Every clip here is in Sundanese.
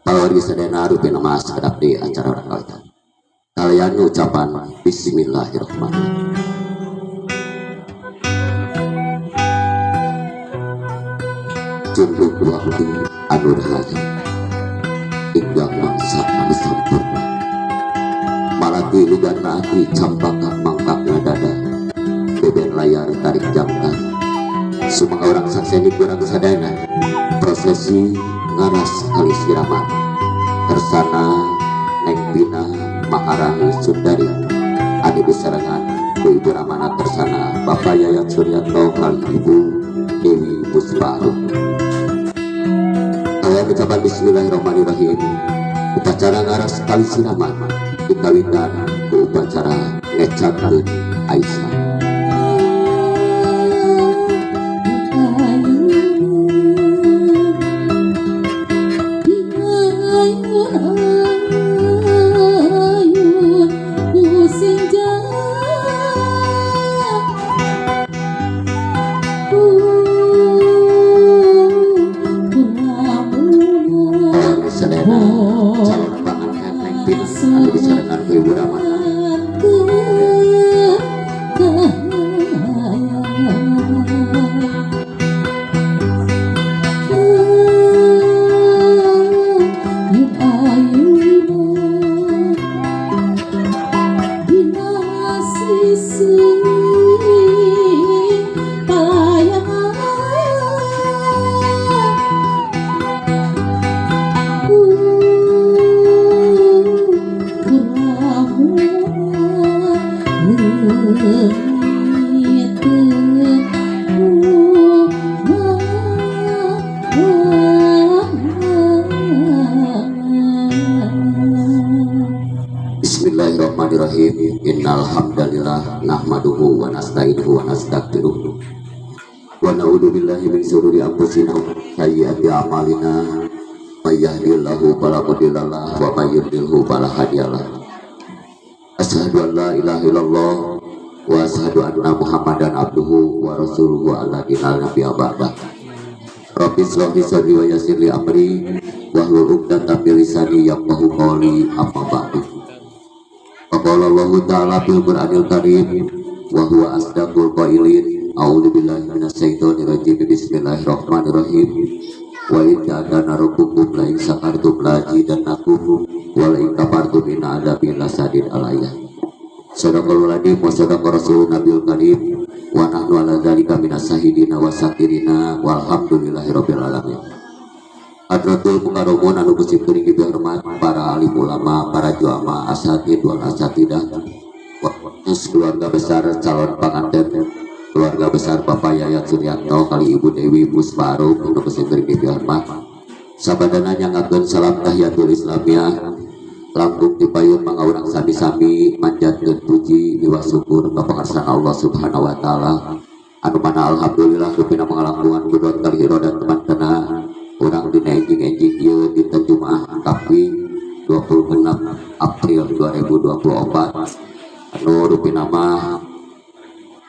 Wargi sadayana, rupina mah sakedap di acara urang kawitan. Kalian ucapan bismillahirrahmanirrahim. Junduk waktu anu rahayu inggang mangsa anu sampurna malati lugan ati campaka mangkakna dada beben layar tarik jangkar sumangga urang sakseni kurang sadayana prosesi ngaras kali siraman tersana Neng Pina Maharani Sundari anu disarengan ku Ibu Ramana tersana Bapak Yayat Suryanto kali Ibu Dewi Puspa Arum. Kalian ucapan bismillahirrahmanirrahim. Upacara ngaras kali siraman dikawitan ku upacara ngecapkeun Aisyah. Calon panganten Neng Pina anu disarengan ku Ibu Ramana. Bismillahirrahmanirrahim. Innal hamdalillah nahmaduhu wa nasta'inuhu wa nastaghfiruh wa na'udzu billahi min syururi anfusina wa sayyiati a'malina may yahdihillahu fala mudhillalah wa may yudlilhu fala hadiyalah. Asyhadu an la ilaha illallah wa asyhadu anna Muhammadan abduhu wa rasuluhu ala dinal nabiyya ba'da. Rabbi shrah li sadri wa yassir li amri wahlul 'uqdatam min lisani yafqahu qawli, amma ba'du. Qala Allahu ta'ala fil Qur'anil Karim wa huwa asdaqul qailin. A'udzu billahi minasyaitonir rajim. Bismillahirrahmanirrahim. Wa in ta'adzana rabbukum la in syakartum la azidannakum wa la in kafartum inna adzabi lasyadid. Al-ayah. Shadaqallahu al-azim wa shadaqa rasulun nabiyul karim wa nahnu ala dzalika minasyahidina wa syakirina walhamdulillahirabbil alamin. Hadratul Mukarramun anu Gusti kuring dihormat para alim ulama, para juama, asatid wal asatidah, khusus keluarga besar calon panganten, keluarga besar Bapak Yayat Suryanto kali Ibu Dewi Puspa Arum anu Gusti kuring dihormat. Sabadana nyangakeun salam tahiyatul islamiyah langkung dipayun mangga urang sami-sami manjatkeun puji miwah syukur ka pangarsana Allah Subhanahu wa taala anu mana alhamdulillah rupina mangalangkungan kudrat kali irodat teman kena urang dina enjing-enjing ieu dinten Jumaah tapi 26 April 2024 anu rupina mah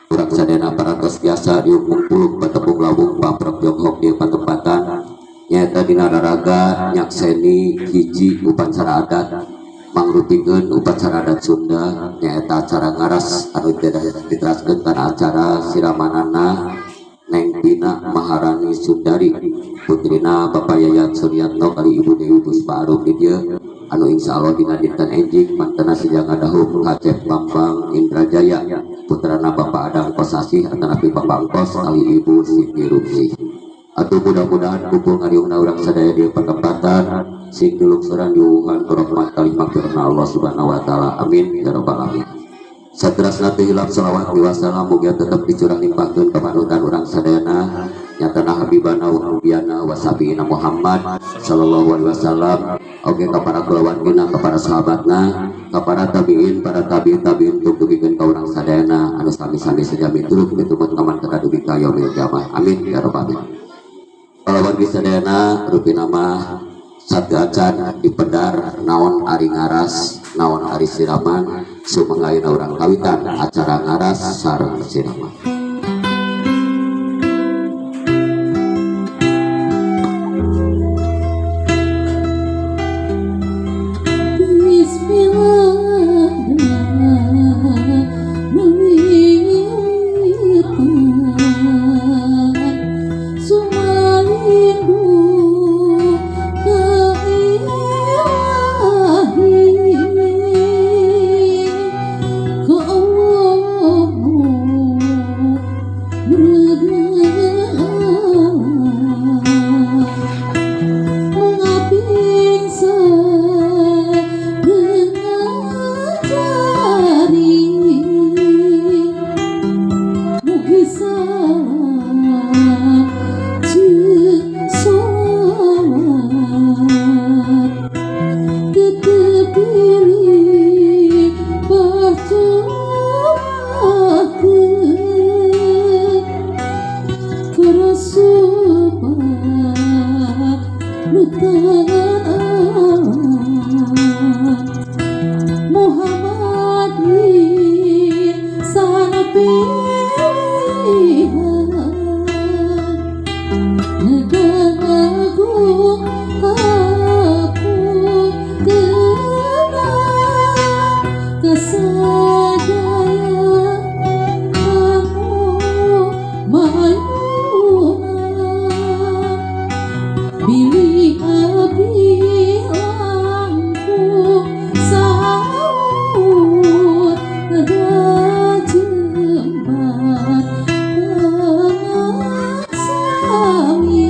urang sadayana parantos biasa diumpung patepung lawung pamprok jonghok di patempatan nyaeta dina raraga nyakseni hiji upacara adat mangrupikeun upacara adat Sunda nyaeta acara ngaras anu diteraskeun kana acara siramanana Neng Pina Maharani Sundari putrina Bapak Yayat Suryanto kali Ibu Dewi Puspa Arum di dieu anu insyaallah dina dinten enjing mantena sidang ngadahum Kacep Bambang Indrajaya putrana Bapak Adang Kosasih atanapi Bapak Angkos kali Ibu Siti Rumsih. Atuh mudah-mudahan kumpul ngariungna urang sadaya di patempatan sing dilungsuran diuwuhan ku rahmat kali magfirahna Allah Subhanahu wa taala. Amin ya rabbal alamin. Saterasna teu hilap selawat wa salam mugia tetep dicurah limpahkeun ka panutan urang sadayana nyatana habibana wa nabiyana wa sabiina Muhammad sallallahu alaihi wasallam oge ka para kulawargina ka para sahabatna ka para tabiin para tabiin tabiin tugugikeun ka urang sadayana anu sami-sami sejami turut mitumut kaman ka dugi ka yaumil kiamah. Amin ya rabbal alamin. Kulawargi sadayana rupina mah sateuacan dipedar naon ari ngaras naon ari siraman sumangga ayeuna urang kawitan acara ngaras sareng siraman. rindu ke ilahi ke Allah mengaping jari mugi salam jeung sholawat tetep pilih bacakeun ke Rasul panutan alam Muhammad insan pilihan negara agung hapuntenna kasadaya anu mayuna bilih abdi langkung saur ngajembat pangaksami.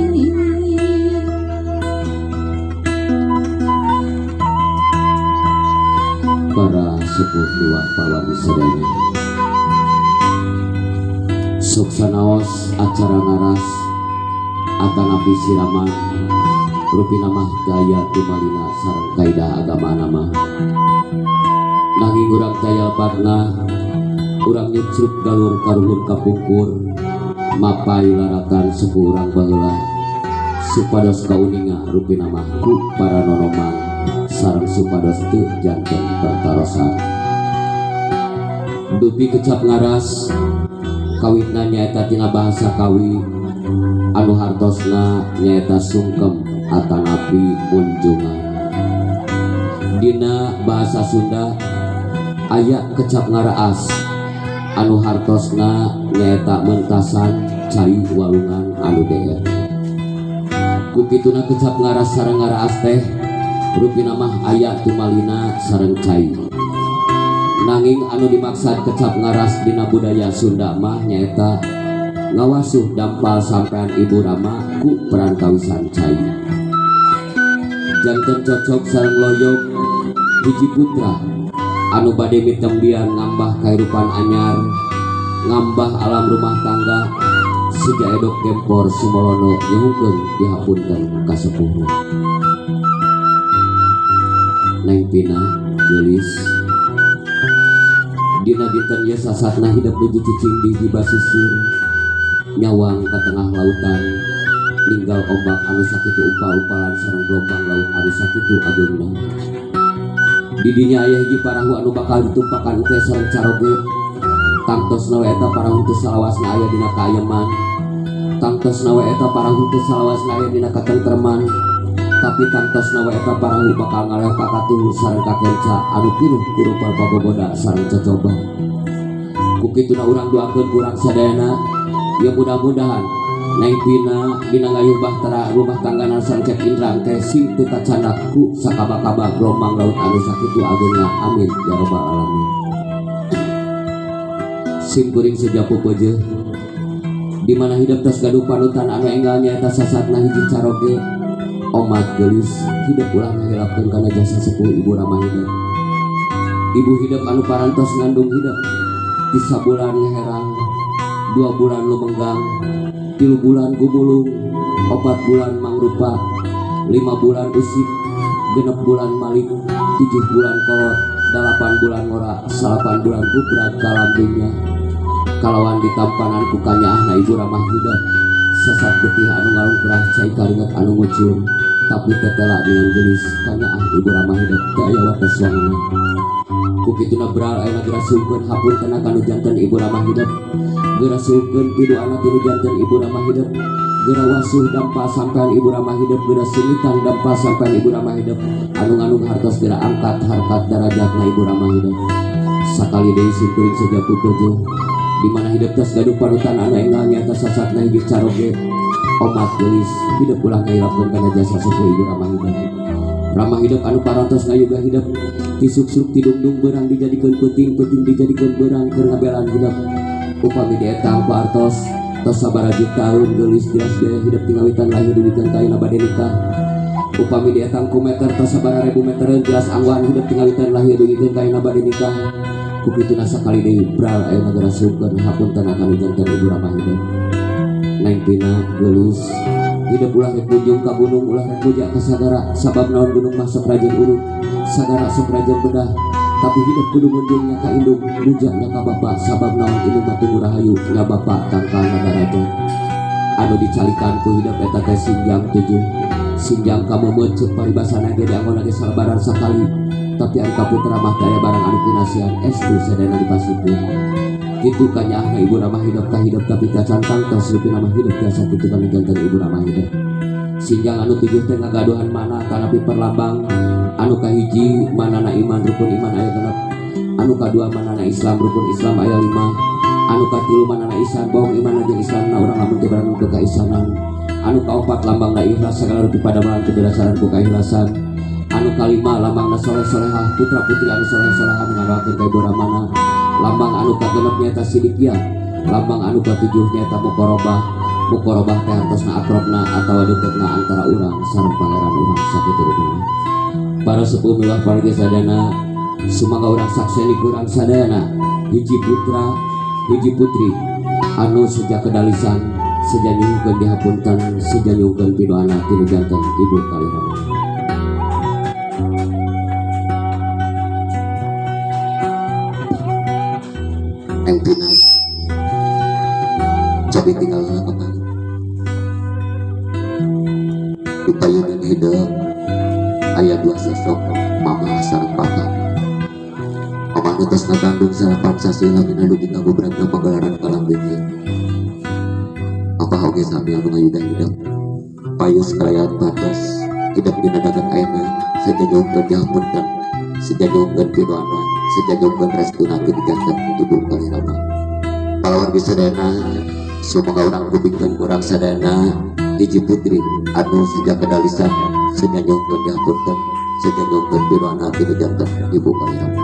Para sepuh miwah pawargi sadaya, sok sanaos acara ngaras atanapi siraman rupina mah gaya tumalina sareng kaidah agama nama. Nanging urang daya lepatna urang nyecrup galur karuhun kapungkur mapai laratan sepuh urang baheula supados kauninga rupina mah ku para nonoman sareng supados teu janten pertarosan. Dupi kecap ngaras kawitna nyaeta tina bahasa kawi anu hartosna nyaeta sungkem atanapi munjungan. Dina bahasa Sunda aya kecap ngaraas anu hartosna nyaeta mentasan cai walungan anu deet. Ku kituna kecap ngaras sareng ngaraas teh rupina mah aya tumalina sareng cai. Nanging anu dimaksad kecap ngaras dina budaya Sunda mah nyaeta ngawasuh dampal sampean ibu rama ku perantawisan cai. Janten cocok sareng loyog hiji putra anu bade mitembian ngambah kahirupan anyar, ngambah alam rumah tangga sejak edok gempor sumolono nyuhunkeun dihapunten ka sepuhna. Neng Pina geulis dina dinten ieu sasatna hidep nuju cicing di hiji basisir nyawang ka tengah lautan ninggal ombak anu sakitu upal-upalan sareng gelombang laut anu sakitu ageungna. Di dinya aya hiji parahu anu bakal ditumpakan teh sareng caroge. Tangtosna we eta parahu teh salawasna aya dina kaayeman, tangtosna we eta parahu teh salawasna aya dina katentreman, tapi tangtosna we eta parahu bakal ngaleh ka katuhu sareng kakenca anu pinuh ku rupa pagogoda sareng cocoba. Ku kituna urang doakeun ku urang sadayana ya mudah-mudahan Neng Pina dina ngayuh bahtera rumah tanggana sareng Cep Indra engke sing teu kacandak ku sakaba-kaba gelombang laut anu sakitu ageungna. Amin ya rabbal alamin. Sim kuring seja pupeujeuh di mana hidup tos gaduh panutan anu enggal nyaeta sasatna hiji caroge omat geulis hidup ulah ngahilapkeun kana jasa sepuh ibu rama hidup. Ibu hidup anu parantos ngandung hidup ti sabulan ngeherang, 2 bulan lumenggang, 3 bulan gumulung, 4 bulan mangrupa, 5 bulan usik, 6 bulan malik, 7 bulan kolot, 8 bulan ngora, 9 bulan gubrak kalam dunya. Kalawan ditampanan ku kanyaahna ibu ramah hidup sesat getih anu ngalungkrah cai karinget anu ngucur tapi tetela dengan gelis kanyaah ibu ramah hidup teu aya wates wangeuna. Ku kituna beral ayeuna geura suhunkeun hapuntenna kanu janten ibu ramah hidup, geura suhunkeun piduana tinu janten ibu ramah hidup, geura wasuh dampa sampean ibu ramah hidup, geura sungitan dampa sampean ibu ramah hidup anu ngandung hartos geura angkat harkat darajatna ibu ramah hidup. Sakali deui simkuring seja pupeujeuh di mana hidup tos gaduh panutan anu enggal nyaeta sasatna hiji caroge Omat geulis hidup ulah ngahilapkeun kana jasa sepuh ibu ramah hidup. Ramah hidup anu parantos ngayuga hidup tisuk-suk tidungdung beurang dijadikeun peuting, peuting dijadikeun beurang keur ngabelaan hidup. Upami dietang ku artos tos sabaraha taun geulis jelas biaya hidup tingawitan lahir dugikeun ka ayeuna bade nikah. Upami dietang ku meter tos sabaraha ribu metereun jelas anggoan hidup tingawitan lahir dugikeun ka ayeuna bade nikah. Ku kituna sakali deui bral ayeuna geura sungkeun hapunten akan janten ibu ramah hidup. Neng Tina geulis hidup ulah rek kunjung ka gunung ulah rek muja ka sagara sabab naon gunung mah sok rajin uruk sagara sok rajin bedah tapi hidup kudu munjungnya ka indung muja nya ka bapa sabab naon indung mah tunggu rahayu nya bapa tangkalna daraja anu dicalikan ku hidup eta teh sinjang tujuh sinjang ka meumeut ceuk paribasana ge dianggona ge salabaran sakali tapi ari ka putra mah teh aya barang anu kinasihan estu sadayana dipasihkeun. Kitu kanyaahna ibu ramah hidup ka hidup tapi tacan tangtos rupina mah hidup biasa kitu kana janten ibu ramah hidup. Sinjang anu tujuh teh ngagaduhan mana tanapi perlambang anu kahiji manana iman rukun iman aya genep, anu kadua manana Islam rukun Islam aya 5, anu katilu manana ihsan bohong iman jeung Islamna urang lamun teu barang teu kaisanan, anu kaopat lambangna ikhlas sagala rupi padamalan teu berasaran ku kaikhlasan, anu kalima lambangna soleh solehah putra putri anu soleh solehah ngadoakeun ka ibu ramana, lambang anu kagenep nyaeta sidikiah, lambang anu katujuh nyaeta muqarabah. Muqarabah teh hartosna akrabna atawa deketna antara urang sareng pangeran urang sakitu rupina. Para sepuh miwah warga sadayana sumangga urang sakseni kurang sadayana hiji putra hiji putri anu sejak kedalisan seja nyuhunkeun dihapunten seja nyuhunkeun pidoana tinu janten ibu kalih rama. Neng Tina cobi tinggal kembali di payunan hidup aya dua sosok mama sareng papa. Mama nu tos ngagandung salapan sasih lamina dugi ka gubratna pagelaran kalam dunya. Papa oge sami anu ngayuda hidup payus kalayan pantas hidup dina dagang ayeuna seja nyuhunkeun dihapunten seja nyuhunkeun pidoana seja nyuhunkeun restuna ti janten ibu kalih rama. Palawargi sadayana sumangga urang kupingkeun urang sadayana hiji putri anu sejak kedalisan seja nyuhunkeun dihapunten seja nyuhunkeun pidoana ti janten ibu kalih rama.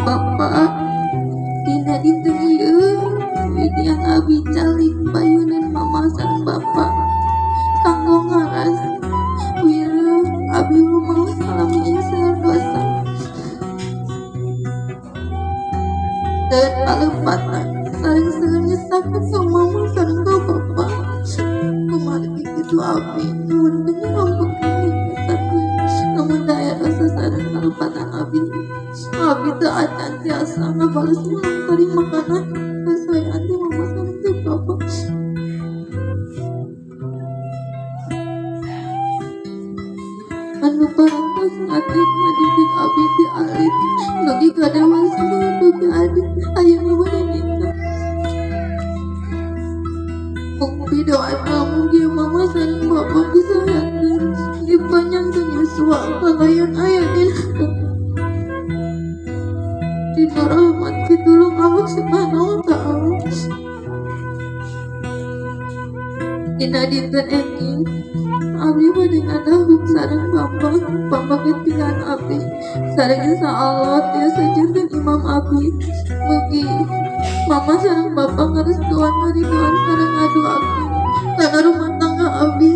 Bapak dina dinten ieu yang abi calik payunan mama sareng bapak kanggo ngaras wireu abi rumaos salami seur dosa dan palepatan sareng seueur nyesakeun ka mama sareng ka bapak kumargi kitu abi nuhunkeun ngampun namun daya dosa sareng kalepatan abi abi teu acan tiasa ngabales ulang tarima kana kasaean ti mama sareng ti bapak. Anu parantos ngatik ngadidik abi ti alit dugi ka dewasa dugi adik ayeuna bade nikah. Mugi doana mugi mama sareng bapak disehatkeun dipanjangkeun yuswa kalayan aya dina dina rahmat pitulung Allah Subhanahu wa ta'ala. Dina dinten enjing abdi bade ngadahuk sareng bapak pambaget pilihan abdi sareng insya Allah tiasa janten imam abdi. Mugi mama sareng bapak ngarestuan ngaridoan sareng ngadoakeun kana rumah tangga abdi.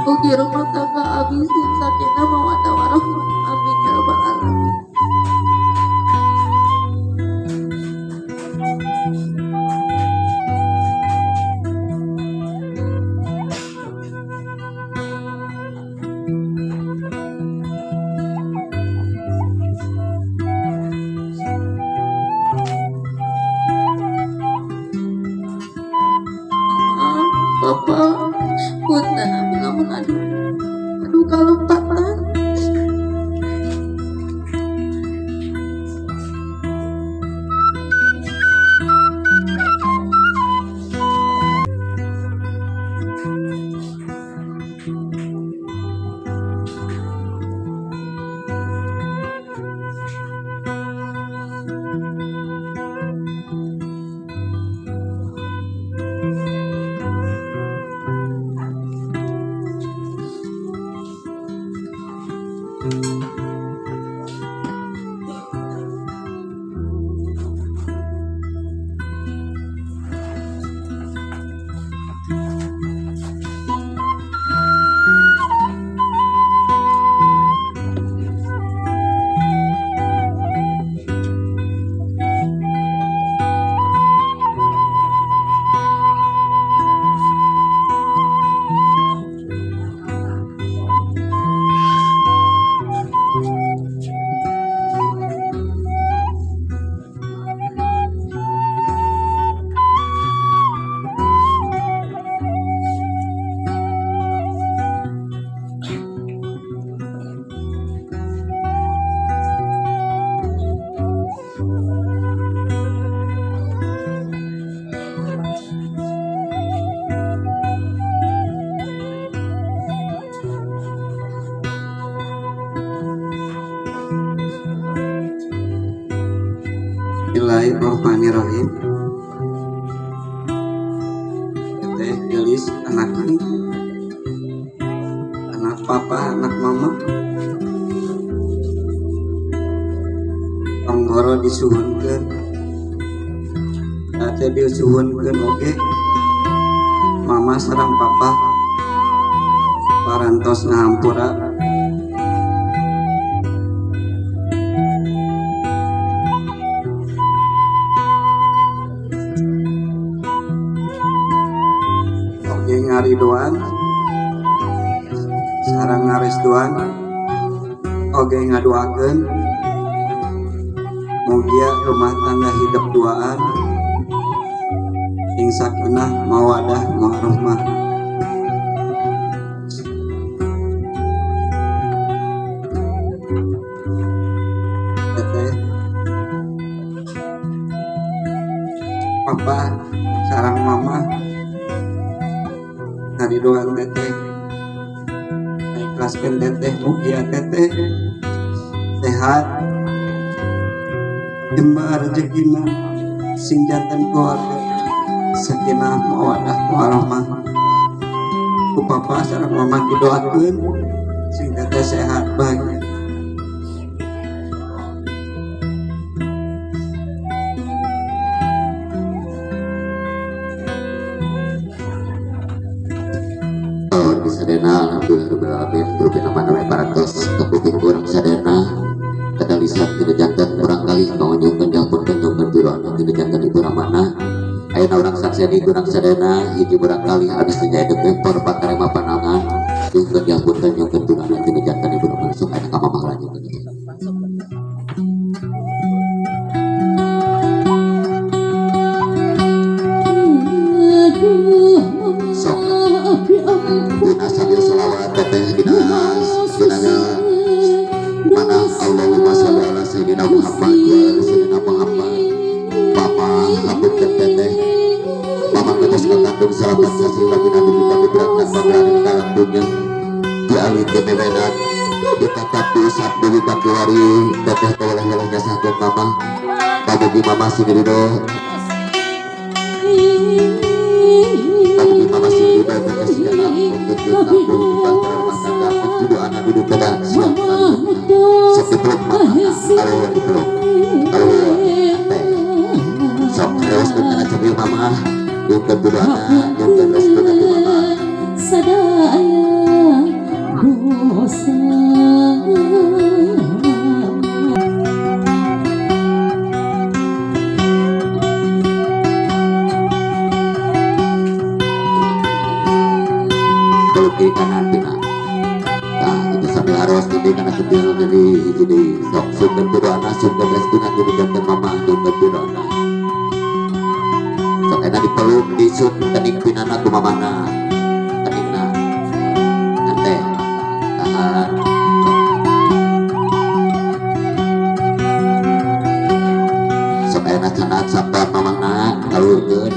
Mugi rumah tangga abdi sing sakinah mawaddah warahmah. Amin ya rabbal alamin. Bapak, punten abi lamun aduh kalumpatan. Bismillahirrahmanirrahim. Teteh gelis anak ini, anak papa, anak mama. Panggoro disuhunkeun, teteh disuhunkeun oge. Mama sareng papa parantos ngahampura. Oge ngaridoan sareng ngarestuan, oge ngadoakeun mugia rumah tangga hidup duaan sing sakinah mawadah warahmah. Teteh papa sareng mama ngaridoan teteh, ikhlaskeun teteh, mugia teteh sehat, jembar rezekina, sing janten keluarga sakinah mawadah warahmah. Ku papa sareng mama didoakeun sing teteh sehat bahagia. Sadena alhamdulillah alamin rupina mana parantos kapuping urang sadena kada lisan tina janten urang kali pangunjungkeun dihapunten nyungkeun biru anu tina janten ibu ramana. Ayeuna urang sakseni urang sadena hiji urang kali abis nya hidup empor pakarema panangan nyungkeun dihapunten nyungkeun biru anu tina janten ibu ramana. Sok aya ka mamah lanjutkeun. Sok dina sambil sholawat teteh dina dina mana Allahumma sholli ala sayyidina Muhammad wa ala sayyidina Muhammad. Mama hapunten teteh, mama ketos kakandung salapan sasih lagi nabi kita berat dan dalam dunia dialih ke memenan ditatap diusap dewi kakiwari teteh toleh-oleh nyasahkeun mama. Pamugi mama sing ridho, pamugi mama sing ridho teteh segala untuk nabung bahtera rumah tangga untuk anak duduk pada siap sok dipeluk mama, kalau dipeluk kalau teh sok harus dengan cemil mama nyungkeun kudu anak nyungkeun restu ku mama. Sadaya dosa kiri kanan pina. Nah itu sambil harus nanti karena kecil jadi jadi sok sungkeun kudu anak sungkeun restu nanti janten mama nyungkeun kudu anak. Sok enak dipeluk disun kening pinana ku mamana keningna ante tahan. Sok enak canat sabar mamana kalurkeun.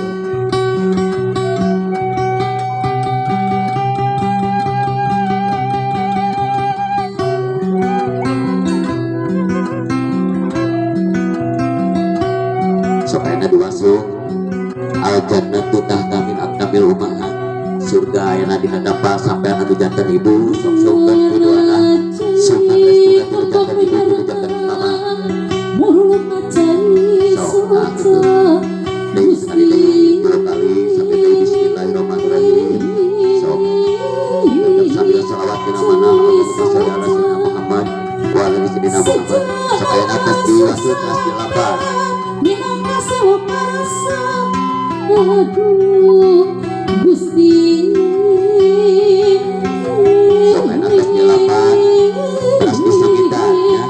Sok enak diwasuk al jannatu tahta min aqdamil ummahat, surga ayana dina dapal sampai anu janten ibu. Sok sungkeun kudu anak sungkeun restu kudu janten ibu kudu janten mama. Sok nah gitu deui sekali deui dua kali sampai deui bismillahirrahmanirrahim. Sok tetep sambil sholawat dina mana Allahumma sholli ala sayyidina Muhammad wa ala sayyidina Muhammad. Sok ayana tos diwasuk tos dilampar. Aduh Gusti sok enak tos dilapan terus disungitan ya.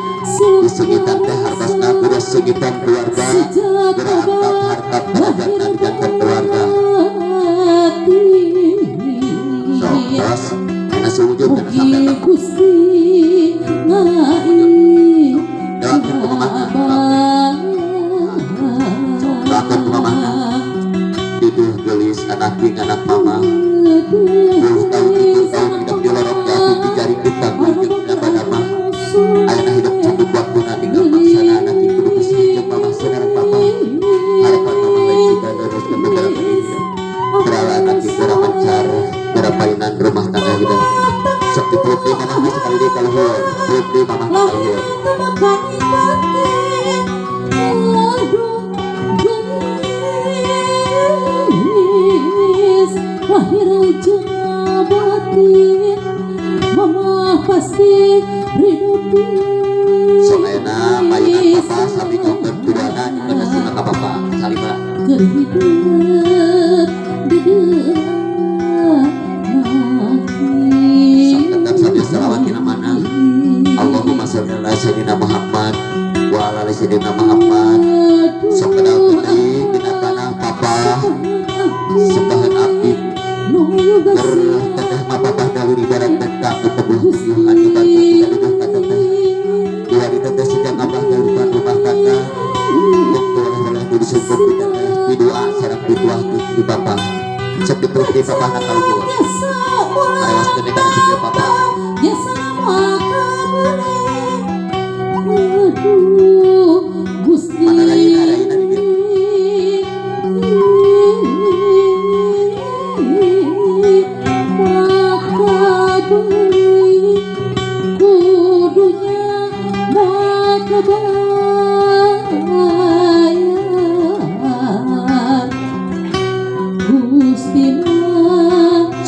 Disungitan teh hartosna kudu sungitan keluarga geura harta harta derajatna dijanten keluarga. Sok terus enak sujud kana sampai teh Gusti doakeun ku mamahna, doakeun ku mamahna. Diduh gelis anak king anak mama 10 tahun 7 tahun hidup di lorong jatuh di jaring ditanggung jeung dina badamah. Ayeuna hidup cukup waktuna tinggal maksana anak king kudu pisah jeung mamah sareng papa. Deui mamahna sekali deui ka luhur. Peluk deui mamahna ka luhur. Lahir jeung batin mama pasti ridho. Sok ayeuna mayunan papa sami nyongkeun duana nyongkeun asuna ka papa salima. Keur hidup di Sok tetap sambil selawat dina mana. Allahumma sholli ala sayyidina Muhammad wa ala ali sayyidina Muhammad. Sok kedal deui dina tanah papa sembahan abdi bertedah mapapah dahulu ibarat tentang keteguh tuyuhan ibarat tidak ka teteh dua teteh sejak abah kehidupan rumah tangga waktu oleh-oleh disebut di teteh di doa sareng dituah di papa sok dipeluk di papa na kaluhur arewas gede kana cek papa. Mana rayina rayina di dieu.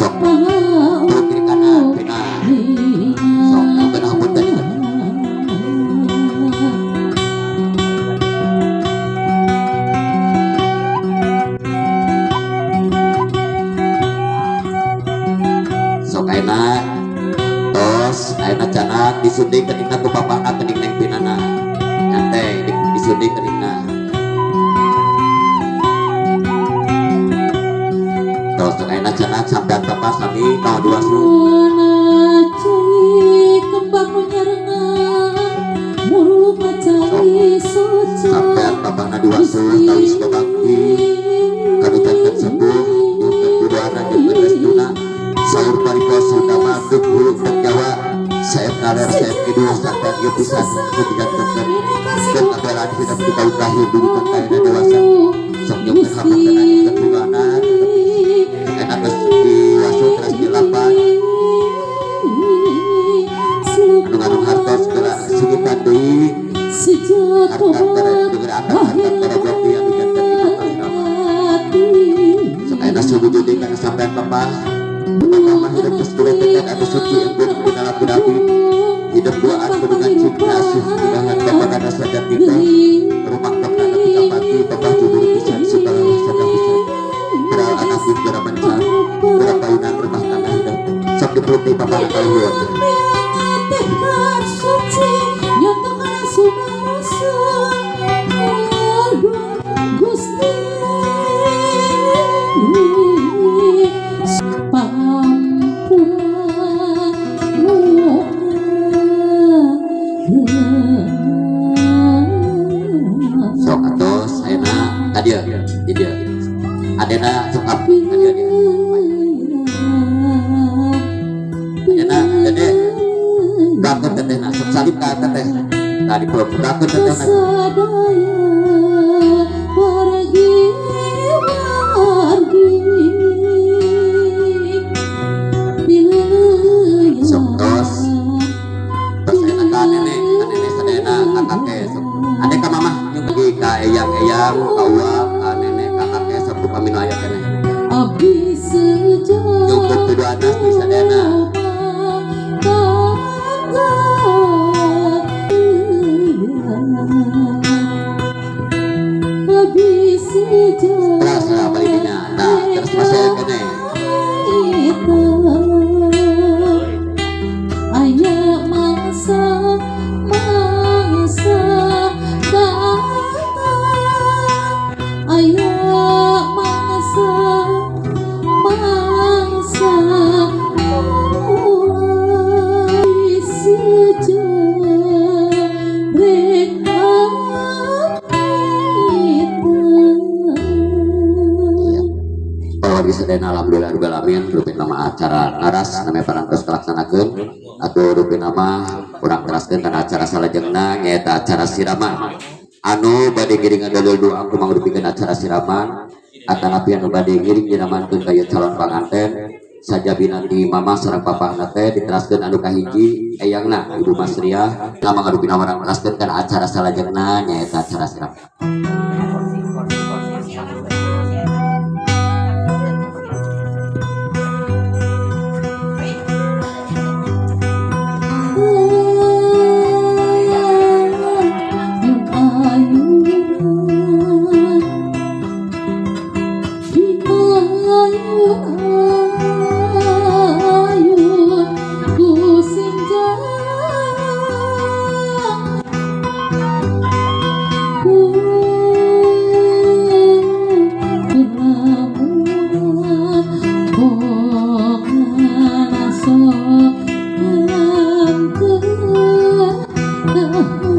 Sok peluk kiri kanan pina sok nyongkeun hapunten ieu. Sok ayeuna tos ayeuna canak disundik keningna ku papahna kening neng pinana nyantai disundik keningna tos sok ayeuna canak sampean papa sami nu diwasu. Sampean papahna diwasu tawis babakti kanu janten sepuh nyungkeun duduana nyungkeun restuna saur paripos Sunda Maduk hulu dan Jawa saep ngaler saep kidul sampean ieu pisan nu dijantenkeun dan ngabelaan hidup di kaum lahir dudukan ka ayeuna dewasa. Sok nyungkeun hapuntenna nyungkeun duduana enak geus diwasu teras dilapan anu ngandung hartos geura sugitan deui harta tara angkat harta tara bakti anu janten ibu kalih rama. Sok ayeuna sujud deui kana sampean papa papa mah hidup geus duretekan anu suci embun dina laku-laku hidup duaan dengan cinta asuh mudahan bapak kana sajatika rumah tepna nepi ka pati papa jujur pisan segala sada pisan beral anak geura mencar geura payunan rumah tangga hidup sok dipeluk deui papa ka luhur. Sok atos ayeuna ka dieu di dieu adena sok ka dieu dieu adena dede bakun tetehna sok salib ka teteh tah dipeluk bakun tetehna. Sok tos tos ayeuna ka nenek sadayana ka kakek sok ade ka mamah nyung ka eyang-eyang ka uang ka nenek ka kakek sok upami nu aya keneh nyungkeun tuduhana di sadayana. Terus lah balikinya nah terus masih aya keneh. Aya mangsa mangsa aya mangsa mangsa Sadayana alhamdulillah rabbil alamin rupin nama acara ngaras namanya parantos kalaksanakeun atau rupin nama urang teraskeun kana acara salajengna nyaeta acara siraman anu bade ngiring ngadalil doa kumangrupikeun acara siraman atanapi anu bade ngiring nyiramankeun ka ieu calon panganten Sajabina di mama sareng papahna teh diteraskeun anu kahiji eyangna Ibu Masriah lama ngadupina warang teraskeun kana acara salajengna nyaeta acara sirap. Leungit